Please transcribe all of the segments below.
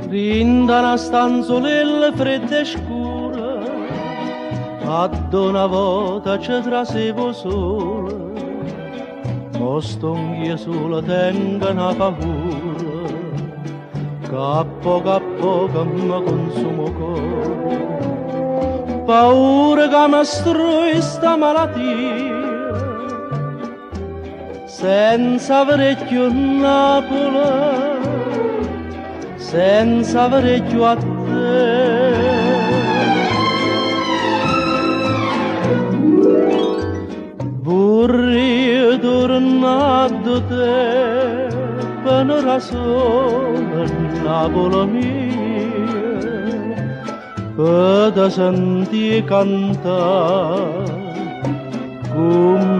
Dint' a na stanzulella fredda e scura, addò na vota ce traseva 'o sole, mo stongh'io sulo, tengo na paura, ca a poco a poco me consumo 'o core. Paura ca me struje sta malatia, senza verè cchiù Napule, senza verè cchiù a te. Vurria turnà addu te pe n'ora sola, Napule mia, pe te sentì cantà cu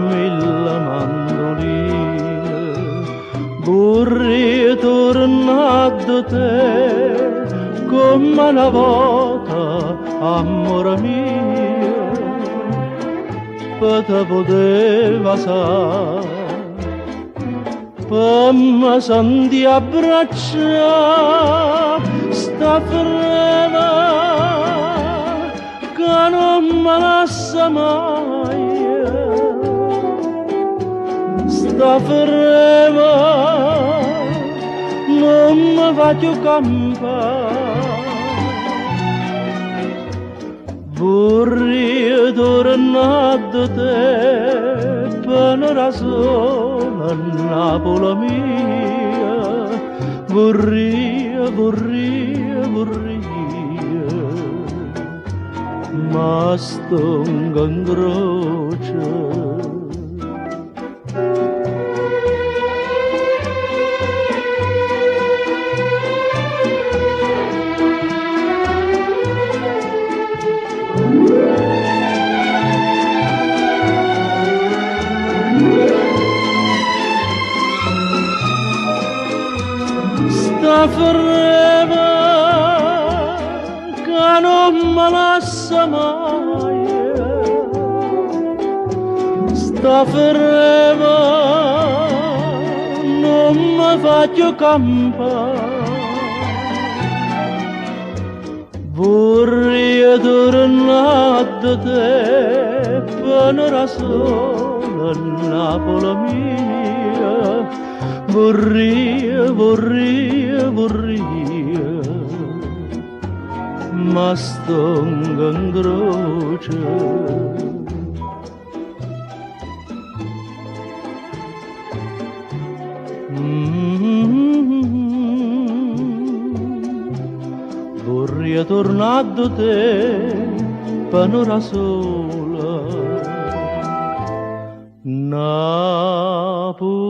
mille mandoline. Vurria turnà addu te comm'a na vota, ammore mio, pe te putè vasà, pe me sentì abbraccià. Sta freva ca nun me lassa maje, sta freva nun me fa cchiù campà. Vurria turnà addu te pe n'ora sola, Napule mia, vurria, vurria, vurria, ma stongo 'ncroce. Sta freva ca nun me lassa maje, sta freva nun me fa cchiù campà. Vurria turnà addu te pe n'ora sola, Napule mia, vurria, vurria, vurria, ma stongo 'ncroce. Vurria turnà addu te pe n'ora sola, Napule.